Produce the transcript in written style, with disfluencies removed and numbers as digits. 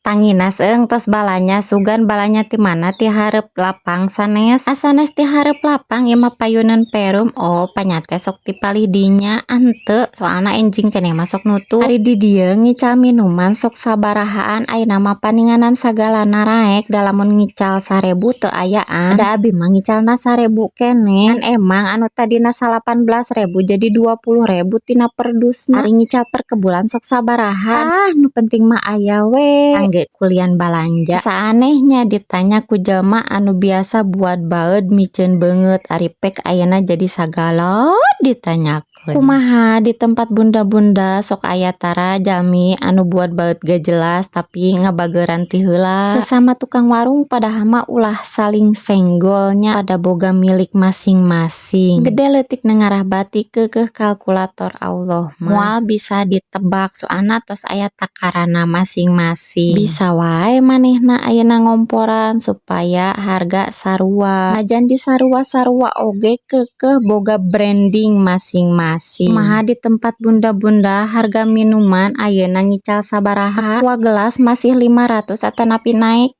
Tanginas eung tos balanja, sugan balanja ti mana, ti hareup lapang sanes? Ah, sanes ti hareup lapang, ieu mah payuneun Perum. Oh, panya teh sok ti palih dinya. Henteu, soalna enjing keneh mah sok nutup. Ari di dieu ngical minuman sok sabarahaan? Ayeuna mah paninganan sagalana raek, da lamun ngical 1.000 teu ayaan. Da abi mah ngicalna 1.000 keneh, ngan emang anu tadina 18.000 jadi 20.000 tina perdusna. Ari ngical perkebulan sok sabaraha? Ah, nu penting mah aya we kangge kulian balanja. Saanehnya ditanya ku jelema anu biasa buat baeud miceun beungeut, ari pek ayeuna jadi sagala ditanyakeun. Kumaha di tempat bunda-bunda, sok aya tara jalmi anu buat baeud gak jelas tapi ngabageuran ti heula sesama tukang warung? Padahal mah ulah saling senggolnya, pada boga milik masing-masing. Gede leutik ngarah batik, keukeuh kalkulator Allah mah moal bisa ditebak, soalna tos aya takarana masing-masing. Bisa wae manehna ayeuna ngomporan supaya harga sarua, najan di sarua-sarua oge keukeuh boga branding masing-masing. Kumaha di tempat bunda-bunda, harga minuman ayeuna ngical sabaraha? Aqua gelas masih 500 atanapi naik?